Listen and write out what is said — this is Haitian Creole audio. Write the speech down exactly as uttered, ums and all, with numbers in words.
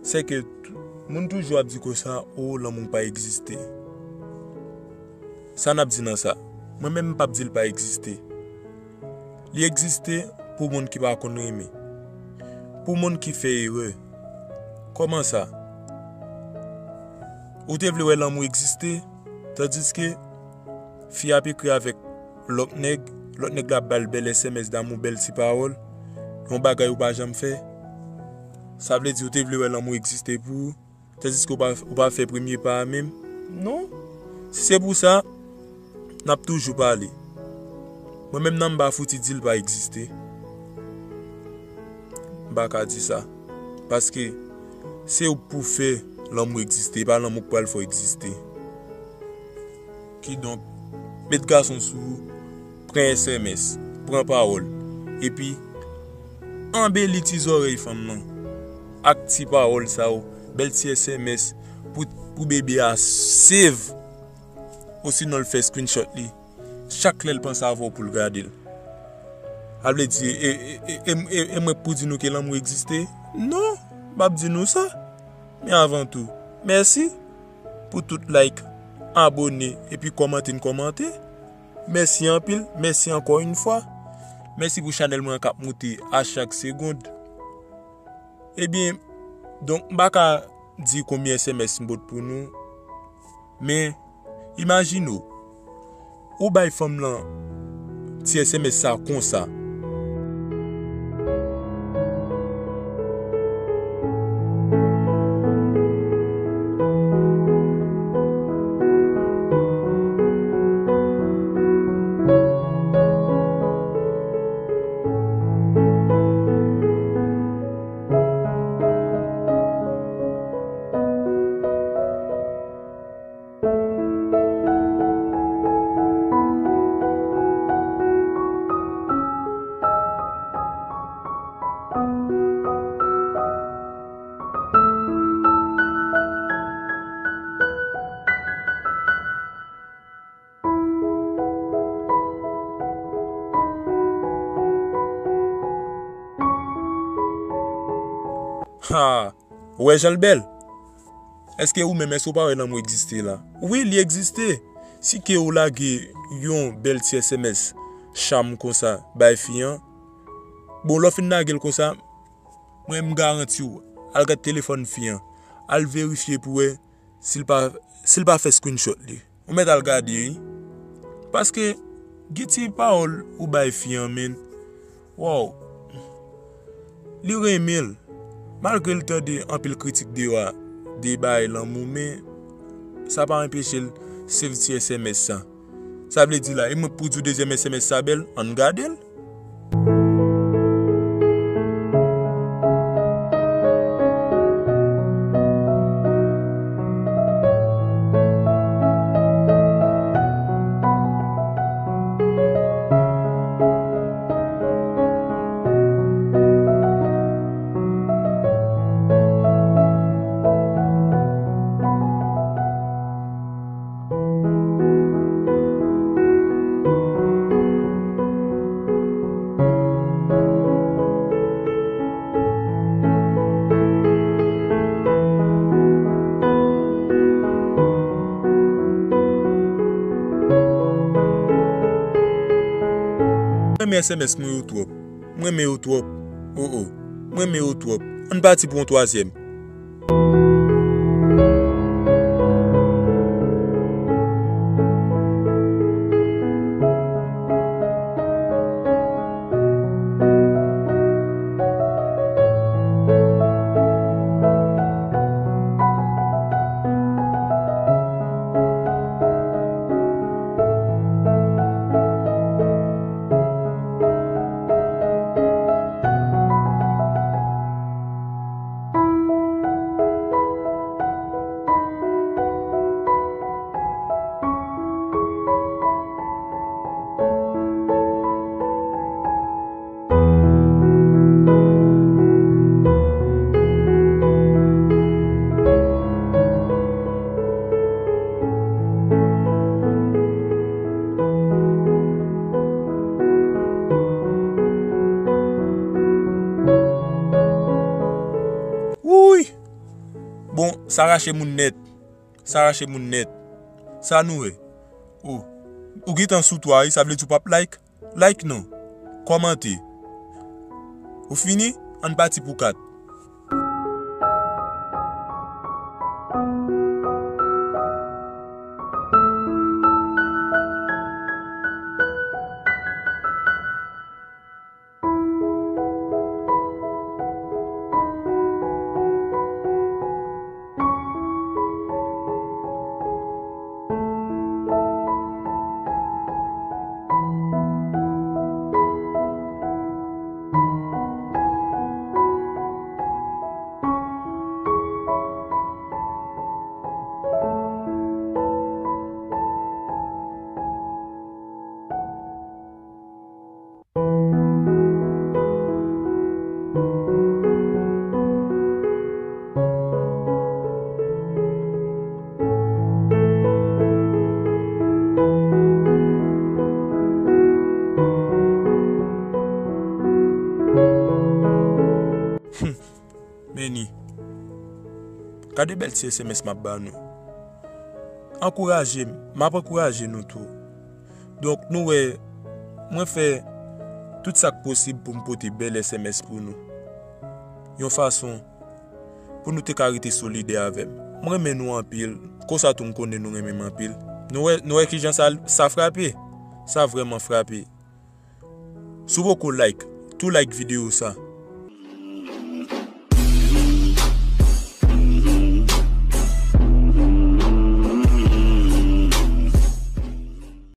se ke t-, moun toujou ap di konsa, "O, lanmou pa egziste." Sa n ap di nan sa? Mwen menm, m p ap di l pa egziste. Li egziste pou moun ki pa konn renmen, pou moun ki fè erè. Kòman sa? Ou te vle wè lanmou egziste, tandiske fi a ap ekri avèk lòt nèg, lòt nèg la ap ba l bèl S M S damou, bèl ti pawòl, yon bagay ou pa janm fè. Sa vle di ou te vle wè lanmou egziste pou ou, tandiske ou pa, ou pa fè premye pa a menm? Non. Si se pou sa, n ap toujou pale. Mwen menm nan m pa fouti di l pa egziste. M pa ka di sa. Paske se ou k pou fè lanmou egziste, e pa lanmou k pral fè w egziste. Kidonk, met gason sou ou, pran S M S, pran pawòl, epi anbeli ti zòrèy fanm nan ak ti pawòl sa yo, bèl ti S M S pou, pou bebe a save, osinon l fè screenshot li. Chak lè l panse avè w pou l gade l. Sa vle di, e, e, e, e, e, e mwen k pou di nou ke lanmou egziste? Non, m p ap di nou sa. Men avan tou, mèsi pou tout like, abòne, epi kòmante n kòmante. Mèsi anpil, mèsi ankò yon fwa. Mèsi pou chanèl mwen an k ap moute a chak segonn. Ebyen, donk, m pa ka di konbyen S M S m pot pou nou, men imajine w, ou bay fanm lan ti S M S sa konsa. Ha! Ou wè jan l bèl? Èske ou menm, èske ou pa wè lanmou egziste la? Wi, li egziste. Si ke ou lage yon bèl ti S M S cham konsa bay fi an, bon, lè w fin lage l konsa, mwen, m garanti w, al gad telefòn fi an, al verifye pou wè si l pa, si l pa fè screenshot li. Ou mèt al gade, wi. Paske, gen ti pawòl ou bay fi an, men, waw, li renmen l. Malgre l tande anpil kritik deyò a, de bagay lanmou, men sa pa anpeche l save ti S M S sa. Sa vle di la, e mwen k pou di w dezyèm S M S sa bèl, ann gade l. Mwen renmen S M S mwen yo twòp. Mwen renmen yo twòp. O, o. Mwen renmen yo twòp. Ann pati pou yon twazyèm. Bon, sa rache moun nèt. Sa rache moun nèt. Sa nou wè. Ou, ou gentan sou twa wi, sa vle di w p ap like? Like non. Kòmante. Ou fini? Ann pati pou kat. Meni, gade bèl ti S M S m ap ba nou. Ankouraje m, m ap ankouraje nou tou. Donk, nou wè, mwen fè tout sa k posib pou m pote bèl S M S pou nou. Yon fason pou nou te ka rete solidè avè m. Mwen renmen nou anpil. Konsa tou m konnen nou renmen m anpil. Nou wè, nou wè kijan sa, sa frape? Sa vrèman frape. Si w poko like, tou like videyo sa.